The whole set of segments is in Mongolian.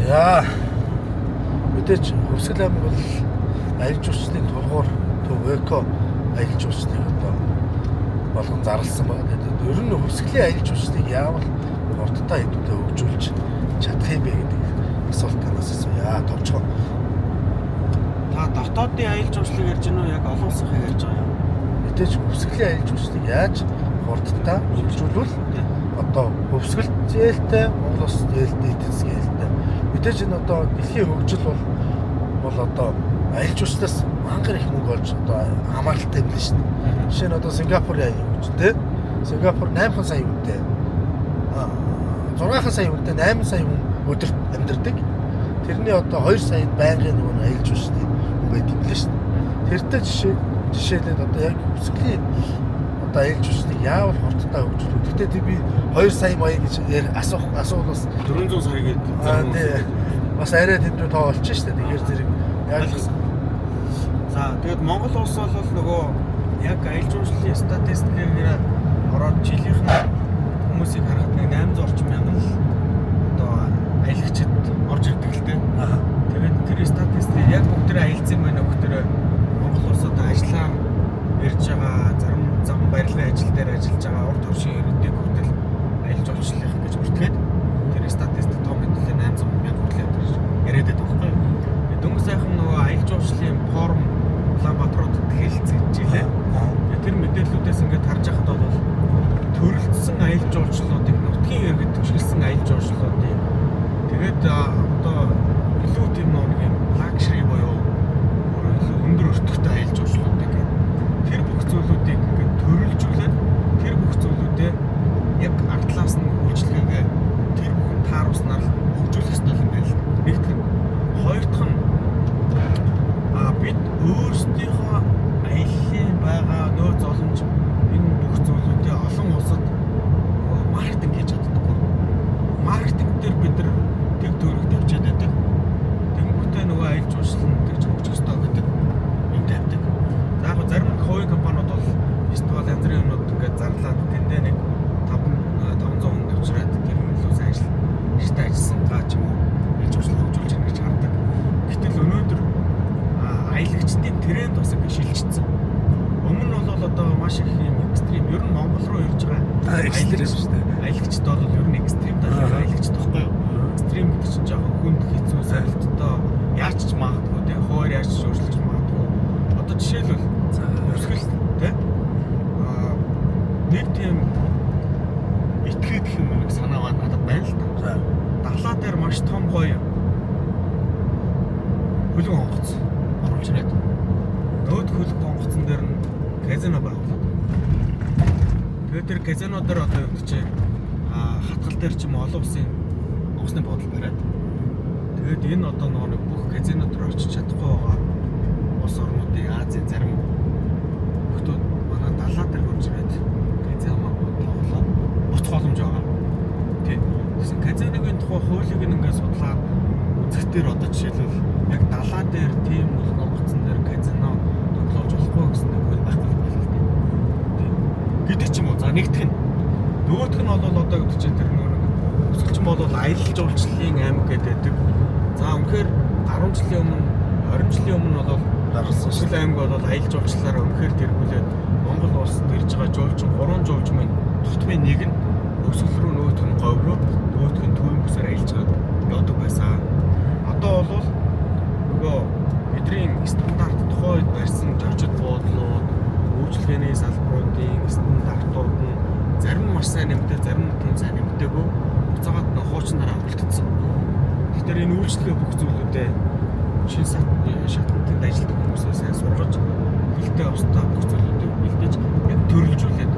За, мэдээж Хөвсгөл аймаг бол аялал жуулчлалын тулгуур төв эко аялал жуулчлалыг одоо болгон зарласан байна. Тэгээд ер нь Хөвсгөлийн аялал жуулчлалыг яавал хурдтай хэдүүлээ хөгжүүлж чадах юм бэ гэдэг асуулт танаас асууя. Товчхон. Та дотоодын аялал жуулчлалыг ярьж байна уу? Яг олон улсынхаа ярьж байгаа юм? Мэдээж Хөвсгөлийн аялал жуулчлалыг яаж хурдтай хөгжүүлвэл одоо Хөвсгөл зээлтэй, Монгол улс зээлтэй, эдийн засгийн зээлтэй. Мэдээж энэ одоо дэлхийн хөгжил бол одоо аялал жуулчлалаас мангар их мөнгө олж одоо хамааралтай юм л шүү дээ. Жишээ нь одоо Сингапур яа гэж тэ. Сингапур 8 сая хүнтэй. 6 сая хүнтэй 8 сая хүн өдөрт амьдардаг. Тэрний одоо 2 сая байнгын нөгөө аялал жуулчлалын хүн байд юм л шүү дээ. Тэртэй жишээлээд одоо яг Хөвсгөлийн одоо аялал жуулчлалыг яавал хурдтай хөгжүүлэх. Гэхдээ би 2 сая маяг гэж асуувал бас 400 сая гэдэг зарим хүмүүс бас арай дэндүү тоо болчих шүү дээ. Тэгэхээр зэрэг яг За, тэгээд Монгол улс бол нөгөө яг аялал жуулчлалын статистикээр ороод жилийнх нь хүмүүсийг харахад нэг 800 орчим мянган л одоо аялагчид орж ирдэг л дээ. Тэгээд тэр статистик яг бүгдээрээ аялсан юм байна, бүгдээрээ Монгол улс одоо ажиллаар ирж байгаа, зарим зам барилгын ажил дээр ажиллаж байгаа, урд туршийн иргэдийг хүртэл аялал жуулчлалынх гэж бүртгээд тэр статистик том хэдүүлээ 800 мянга хүртэл яриад байдаг байхгүй юу. Дөнгөж сайхан нөгөө аялал жуулчлалын форум Улаанбаатар хотод хэлцэж илээ. Тэр мэдээллүүдээс ингээд харж байхад бол төрөлдсөн аялал жуулчлалуудыг, нутгийн иргэд түшгэлсэн аялал жуулчлалуудыг тэгээд одоо илүү тийм нэг юм luxury буюу илүү өндөр өртөгтэй аялал жуулчлалуудыг тэр бүх зүйлүүдийг ингээд төрөлжүүлээд тэр бүх зүйлүүдээ яг ардлаас нь үйлчилгээгээ тэр бүхэн тааруулснаар л хөгжүүлэх ёстой юм байна л. Нэгдүгээр нь. Хоёр дахь нь бид өөрсдийнхөө аяллаа байгаа нөөц боломж энэ бүх зүйлүүдээ олон улсад маркетинг хийж чаддаггүй. Маркетинг дээр бид нар тэг төгрөг тавьчаад байдаг. Тэнгүүтээ нөгөө аялал жуулчлал нь тэгж хөгжих ёстой гэдэг юм тавьдаг. За яг зарим хувийн компаниуд бол фестивал янз бүрийн юмнууд ингээд зарлаад тэндээ нэг 500 хүн авчираад тэр нь илүү сайн ажил эртээ ажилласан гаа ч юм уу аялал жуулчлал хөгжүүлж ирнэ гэж хардаг. Гэтэл өнөөдөр аялагчдын тренд бас ингэ шилжчихсэн. Өмнө нь бол одоо маш их юм extreme, ер нь Монгол руу ирж байгаа extreme шүү дээ. Аялагчд бол ер нь extreme талын аялагчд байхгүй юу? Extreme гэдэг чинь жоохон хүнд хэцүү, сорилттой, яаж ч магадгүй те, хоор яаж ч өөрчлөж магадгүй. Одоо жишээлбэл Хөвсгөл те нэг тийм итгээд гэх юм нэг санаа байна надад байна л та. Далаа дээр маш том гоё хөлөг онгоц оруулж ирээд нөөд хөлөг онгоцон дээр нь казино байгуулад. Тэгээд тэр казино дээр одоо юу гэдэг чинь хатгал дээр ч юм олон улсын онгоцны буудал бариад. Тэгээд энэ одоо нэг бүх казино дээр очиж чадахгүй байгаа улс орнуудын Азийн зарим хүмүүс манай далаа дээр хурж ирээд казино тоглоод буцах боломж байгаа. Тий. Тэгсэн казиногийн тухай хуулийг ингээд судлаад үзэхдээ одоо жишээлбэл яг далаа дээр тийм хөлөг онгоцон дээр казино тоглуулж болохгүй гэсэн нэг хууль байхгүй юм байна л дээ. Тий. Гэдэг ч юм уу. За нэгдэх нь. Нөгөөх нь бол одоо гэдэг чинь тэр нэг Өсгөлчин бол аялал жуулчлалын аймаг гэдэг. За үнэхээр 10 жилийн өмнө, 20 жилийн өмнө бол Өсгөл аймаг бол аялал жуулчлалаараа үнэхээр тэргүүлээд Монгол улсад ирж байгаа жуулчин 3 жуулчмын тутмын нэг нь Өсгөл рүү, нөгөөх нь Говь руу, нөгөөх нь Төвийн бүсээр аялж байгаад явдаг байсан. Одоо бол нөгөө бидний стандарт тухайн үед барьсан жавчид буудлууд, үйлчилгээний салбаруудын стандартууд нь зарим нь маш сайн нэмтэй, зарим нь тийм сайн нэмтэйгүй буцаагаад нөх хуучнараа үлдсэн. Тэгэхээр энэ үйлчилгээ бүх зүйлүүдээ шин шатанд ажилладаг хүмүүсээ сайн сургаж, хэлтэй ёстой бүх зүйлүүдийг бэлдэж яг төрөлжүүлээд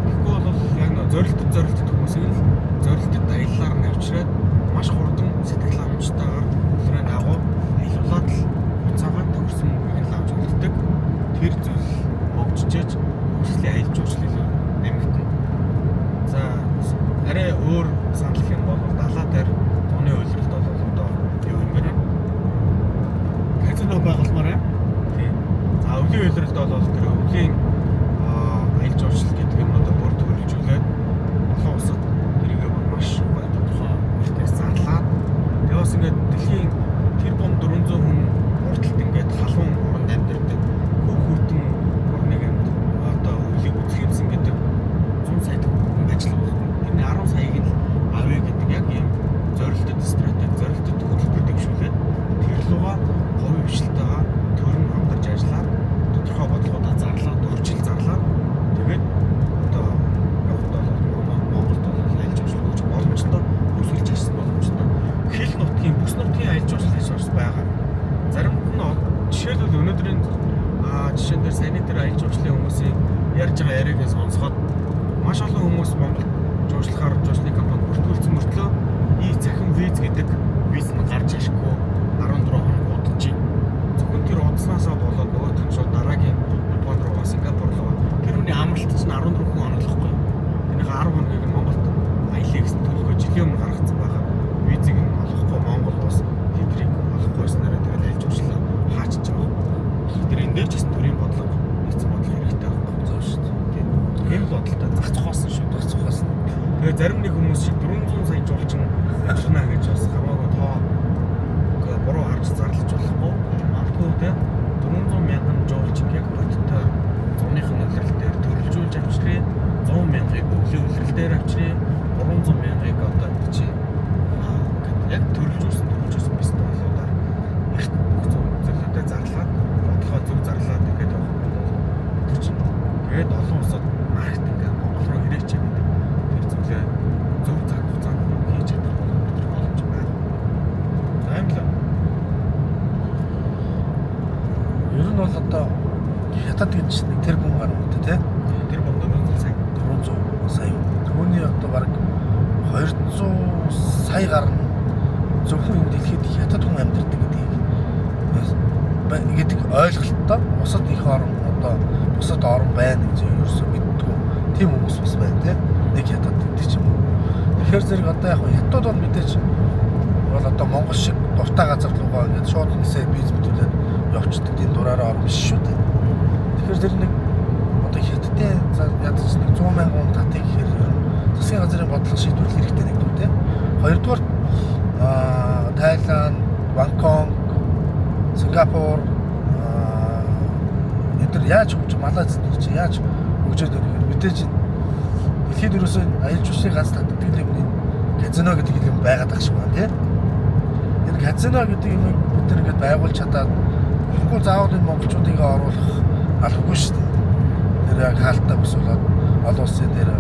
тэгэхгүй бол яг нөө зорилтод хүмүүсийг л зорилтод аяллаар нь авчираад маш хурдан сэтгэл хангамжтайгаар төлрийн дагуу аялуулад л буцаагаад тохирсон мөнгийг л авч үлддэг. Тэр зүйл хөгжижээж хөгжлийн аялал жуулчлал илүү нэмэгдэнэ. За арай өөр санал гэх юм бол далаа дээр зуны улиралд бол одоо юу юм бэ? Казино байгуулмаар байна. Тий. За өвлийн улиралд бол тэр өвлийн аялал жуулчлал гэдэг юм одоо бүр төрөлжүүлээд олон улсад тэрийг маш гоё тодорхой Маш олон хүмүүс Монгол жуучлахаар жуулчны компани бүртгүүлсэн мөртлөө и цахим виз гэдэг виз нь гарч ирэхгүй 14 хоног удаж байна. Зөвхөн тэр удснаасаа болоод нөгөөх нь шууд дараагийн Япон руугаа, Сингапур руугаа тэр хүний амралт чинь 14 хоног л байхгүй. Тэрнийхээ 10 хоногийг нь Монголд аялъя гэсэн төлөвлөгөө жилийн өмнө гаргацсан байгаа. Визийг нь олохгүй Монгол бас тэдрийг олохгүй байснараа тэгэл альж уршлаа хаачиж байгаа. Тэр энэ дээр ч гэсэн төрийн бодлого, нэгдсэн бодлого хэрэгтэй байхгүй. Зөв шүү дээ. Тийм. Тийм л бодолтой зах цохоосон шүү. Зах цохоосон. Тэгээ зарим нэг хүмүүс шиг 400 сая жуулчин авчирна гэж бас хамаагүй тоо буруу харж зарлаж болохгүй. Магадгүй те 400 мянган жуулчин яг бодиттой зуных нь улирал дээр төрөлжүүлж авчирээ, 100 мянгаыг өвлийн улирал дээр авчирээ, 300 мянгаыг одоо чи яг төрөлжүүлсэн бизнес болоодаар эрт бүх зүйлүүдээ зарлаад, бодлогоо зөв зарлаад ингээд явах юм бол тэр чинь тэгээд олон улсад маркетинг Монгол руу ирээч гэдэг тэр зүйлээ зөв цаг хугацаанд хийж чадах боломж байна. За юм л. Ер нь бол одоо хятад гэж нэг тэрбум гаруй тий. Тэрбум 400 сая. 400 сая. Түүний одоо бараг 200 сая гарна зөвхөн энэ дэлхийд хятад хүн амьдардаг гэдгийг ойлголттой бусад их орн одоо бусад орн байна гэж ерөөсөө мэддэггүй тийм хүмүүс бас байна тий. Нэг хятад гэдэг ч юм уу. Тэгэхээр зэрэг одоо яг хятад бол мэдээж бол одоо Монгол шиг дуртай газар руугаа ингээд шууд нисээ бизнес бүтүүлээд явцдаг тийм дураараа орн биш шүү дээ. Тэгэхээр тэр нэг одоо хятадын ядаж нэг 100 мянган хүн татыг гэхээр ер нь засгийн газрын бодлого шийдвэрлэх хэрэгтэй нэг дүү тий. Хоёрдугаар Тайланд, Бангкок, Сингапур эдгээр яаж хөгж Малайз чи яаж хөгжөөд байна гэхээр мэдээж дэлхийд ерөөсөө аялал жуулчлалын ганц татдаг юм энэ казино гэдэг юм байгаад ах шиг байна тий. Энэ казино гэдэг юмыг бид нар ингээд байгуулж чадаад болохгүй заавал энэ монголчуудыг оруулах албагүй шүү дээ. Тэр яг хаалттай бүсүүлээд олон улсын дээр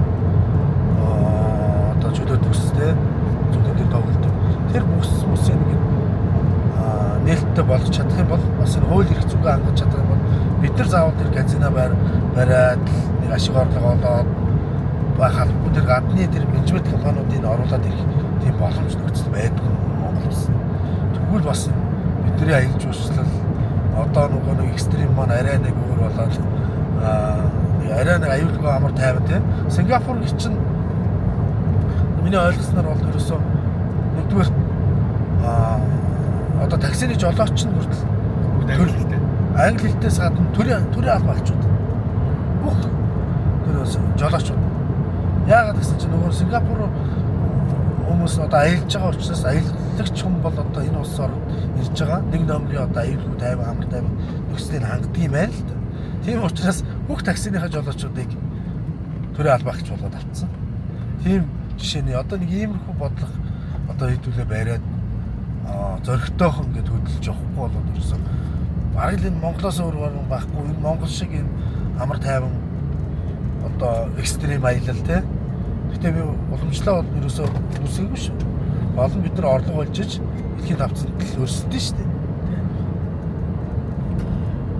одоо чөлөөт бүстэй зүгтэн дээр тоглолдог. Тэр бүс бүсийг ингээд нээлттэй болгож чадах юм бол бас энэ хууль эрх зүйгээ хангаж чадах юм бол бид нар заавал тэр казино бариад нэг ашиг орлого олоод байх албагүй тэр гадны тэр менежмент компаниудыг оруулаад ирэх тийм боломж нөхцөл байдгүй Монгол улс. Тэгвэл бас бидний аялал жуулчлал одоо нөгөө нэг экстрим маань арай нэг өөр болоод арай нэг аюулгүй амар тайван тийм. Сингапур чинь миний ойлгосноор бол ерөөсөө нэгдүгээр одоо таксины жолооч нь хүртэл англи хэлтэй. Англи хэлтээс гадна төрийн албаагчууд. Бүх тэр жолоочууд. Яагаад гэсэн чинь нөгөө Сингапур хүмүүс одоо аялж байгаа учраас аялагч хүн бол одоо энэ улс орнд ирж байгаа. Нэг номерын одоо аюулгүй тайван амар тайван нөхцөлийг хангадаг юм байна л да. Тийм учраас бүх таксиныхаа жолоочуудыг төрийн албаагч болгоод авцсан. Тийм жишээний одоо нэг иймэрхүү бодлого одоо хэдүүлээ бариад зоригтойхон ингээд хөдөлж явахгүй бол ерөөсөө бараг л энэ Монголоос өөр орн байхгүй. Энэ Монгол шиг энэ амар тайван одоо экстрим аялал те. Гэтэ би уламжлаа бол ерөөсөө үсээгүй шүү. Гол нь бид нар орлого олж иж дэлхийн тавцанд л өрсөлдөн шүү дээ.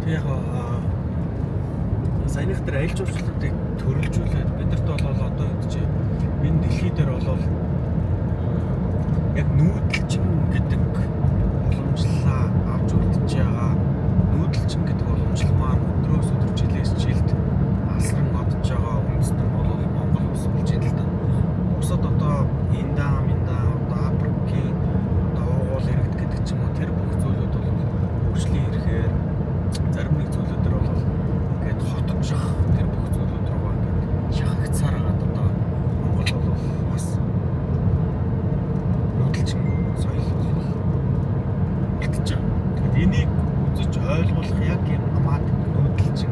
Тэг яг саяных дээр аялал жуулчлалыг төрөлжүүлээд бидэрт бол одоо энэ чи энэ дэлхий дээр бол яг нүүдэлчин гэдэг боломжлоо авч үлдэж байгаа. Нүүдэлчин гэдэг боломжлол маань өдрөөс өдөр жилээс жилд алсран одж байгаа үндэстэн бол Монгол улс болж байна л да. Бусад одоо Индаа, Миндаа, одоо Африкийн одоо уугуул иргэд гэдэг ч юм уу тэр бүх зүйлүүд бол хөгжлийн ирэхээр зарим нэг зүйлүүд төр бол ингээд хотжих тэр бүх зүйлүүд рүү ингээд шахагцаар хагаад одоо Монгол бол бас нүүдэлчин соёл бол үлдэж байгаа. Тэгэхэд энийг үзэж ойлгох яг юм намаад нүүдэлчин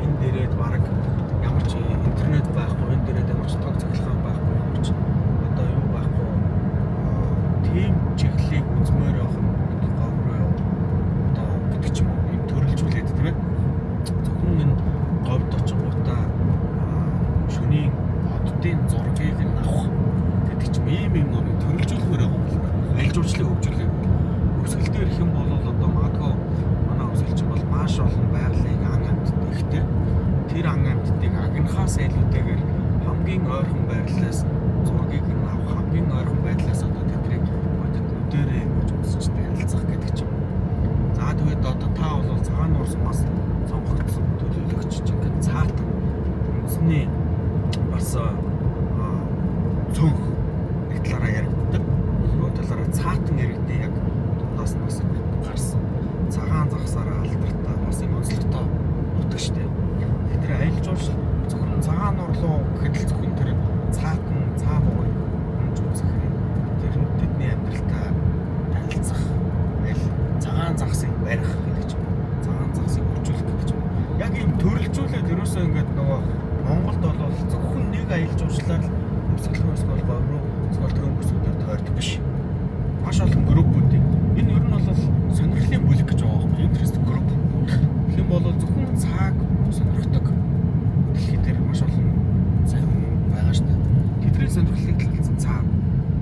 энэ дээрээд баг ямар ч интернет байхгүй, энэ дээрээд ямар ч тог цахилгаан байхгүй, ямар ч одоо юу байхгүй тийм чиглэлийг үзмээр явах нь говроо юу одоо гэдэг ч юм уу юм төрөлжүүлээд тийм ээ. Зөвхөн энэ говьд очингуудаа шөнийн оддын зургийг нь авах гэдэг ч юм ийм юм нэг төрөлжүүлмээр байгаа юм байна. Аялал жуулчлалыг хөгжүүлэх. Өсгөл дээр ирэх юм бол одоо магадгүй манай өсгөлчин бол маш олон байгалийн ан амьтад ихтэй. Тэр ан амьтдыг агнахаас илүүтэйгээр хамгийн Хамгийн ойрхон байрлалаас зургийг нь авах, хамгийн ойрхон байдлаас одоо тэднийг бодит нүдэрээ ингэж үзэж танилцах гэдэг ч юм уу. За тэгээд одоо та бол Цагаан нуур сумаас сонгогдсон төлөөлөгч чинь ингээд цаатан үндэсний бас цөөнх нэг талаараа яригддаг. Нөгөө талаараа цаатан иргэдийн яг дундаас нь бас ингээд гарсан цагаан загсаараа алдартай бас юм онцлогтой нутаг штэ. Тэр аялал жуулчлал зөвхөн Цагаан нуур руу гэхэд л зөвхөн тэр цаатан цаа бугыг унж үзэх юм. Тэр нь тэдний амьдралтай танилцах, аль цагаан загсыг барих гэдэг ч юм уу. Цагаан загсыг хөгжүүлэх гэдэг ч юм уу. Яг ийм төрөлжүүлээд ерөөсөө ингээд нөгөө Монголд бол зөвхөн нэг аялал жуулчлалаар л өвсгөл рүү эсвэл говь руу эсвэл төвөн бүсгүүдээр тойрдог биш. Маш олон группүүдийг энэ ер нь бол сонирхлын бүлэг гэж байгаа байхгүй interest group. Тэгэх юм бол зөвхөн цагааг сонирхдог дэлхий дээр маш олон сайн хүн байгаа шүү дээ. Тэдний сонирхлыг татсан цаа,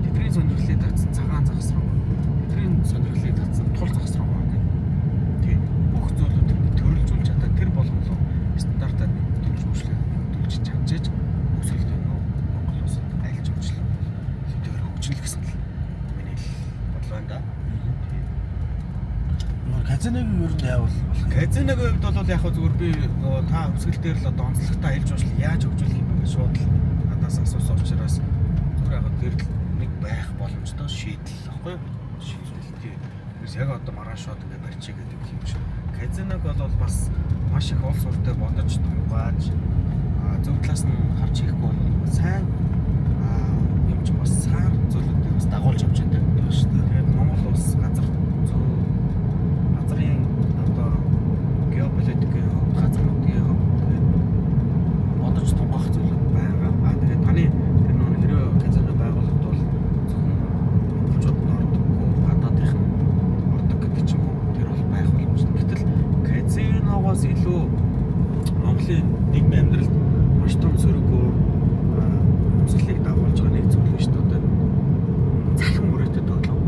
тэдний сонирхлыг татсан цагаан загас руу, тэдний сонирхлыг татсан тул загас руу гэх. Тий. Бүх зүйлүүд ингээд төрөлжүүлж чадаад тэр болгонлоо стандартаар нэмэгдүүлж өөрчлөлт нэмэгдүүлж чаджээж өсөлт байна уу? Монгол улсад аялал жуулчлал хэдийгээр хөгжинэ гэсэн л миний л бодол байна да. Нөгөө казиногийн ер нь яавал болох юм? Казиногийн хувьд бол яг хөө зүгээр би нөгөө та өсгөл дээр л одоо онцлогтой аялал жуулчлал яаж хөгжүүлэх юм бэ гэж шууд л надаас асуусан учраас зүгээр яг тэр л нэг байх боломжтой шийдэл баггүй юу? Шийдэл тий. Тэрс яг одоо маргааш шууд ингээ барьчих гэдэг юм шиг. Казиног бол бас маш их улс уртай бодож тунгааж зөв талаас нь харж хийхгүй бол сайн юм чинь бас сар зүйлүүдийг бас дагуулж явж байдаг шүү дээ. Тэгээд Монгол улс газар зүй газрын одоо геополитикийн хувьд, газар нутгийн хувьд тэгээд бодож тунгаах зүйлүүд байгаа. Тэгээд таны тэр нөгөө хэрвээ казино байгуулалт бол зөвхөн монголчууд нь ордоггүй, гадаадынхан ордог гэдэг ч юм уу. Тэр бол байх боломжтой. Гэтэл казиногоос илүү Монголын нийгмийн амьдралд маш том сөрөг өмсгөлийг дагуулж байгаа нэг зүйл нь шүү дээ. Одоо цахим үрээтэй тоглоом.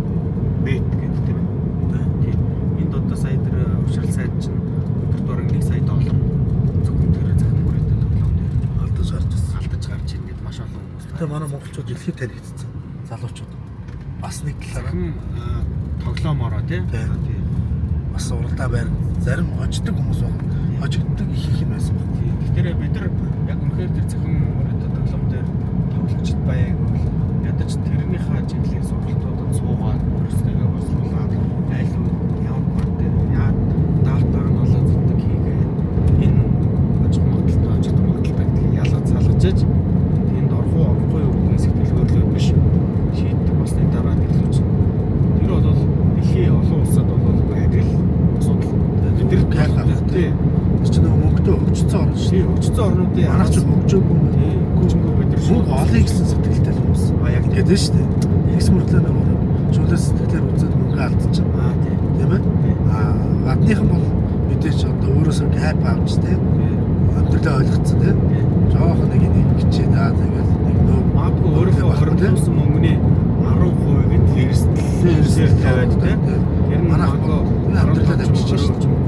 Бет гэдэг тийм ээ. Тийм. Энд одоо сая тэр уршрал сайд чинь өдөрт бараг 1 сая доллар зөвхөн тэр цахим үрээтэй тоглоом дээр Алдаж гарч ирсэн. алдаж гарч ирнэ гэд маш олон хүмүүс. Тэгээ манай монголчууд дэлхийд танигдсан. Залуучууд. Бас нэг талаараа цахим тоглоомороо тий. Тийм. Тийм. бас уралдаа байр зарим хождог хүмүүс байна. Хожигддаг их их юм байсан баг. Тийм. Тэгэхээр бид нар яг үнэхээр тэр цахим үрээтэй тоглоом дээр тоглогчд байг бол ядаж тэрнийхээ чиглэлийн сургалтуудад суугаад өөрсдийгөө босруулад айл ямар баг дээр яа дата анализ хийгээд энэ очих магадaltaй очих магадaltaй гэдгийг ялгаж салгаж тэнд орох уу орохгүй юу гэдгийг сэтгэл хөдлөл биш шийддэг болсны дараа тэглүүч. Тэр бол дэлхийн олон улсад бол байдаг л асуудал. Бид нар Кайф авах, тий. Тэр чинь нөгөө мөнгөтэй хөгжсөн орн шүү Тий, хөгжсөн орнуудын дээ. Манайх ч хөгжөөгүй тий, хөгжингөө бид нар мөнгө олъё гэсэн сэтгэлтэй л хүмүүс. А яг Ингээд нь шүү дээ. Тэгс мөртлөө нөгөө шулаас сэтгэлээр үзээд мөнгө алдчих. Аа тий. Тийм ээ? Тий. Аа гадныхан бол мэдээж одоо өөрөөсөө кайф авч тийм амьдралаа ойлгоцсон тийм. Жохон нэг нэг хичээ даа тэгэл нэг нөө Магадгүй өөрийнхөө хоригдуулсан мөнгөний 10%-ийг нь л эрсдэл эрсдэл тавиад тий. Тэр нь Манайх магадгүй бол амьдралаа тавьчих шээ.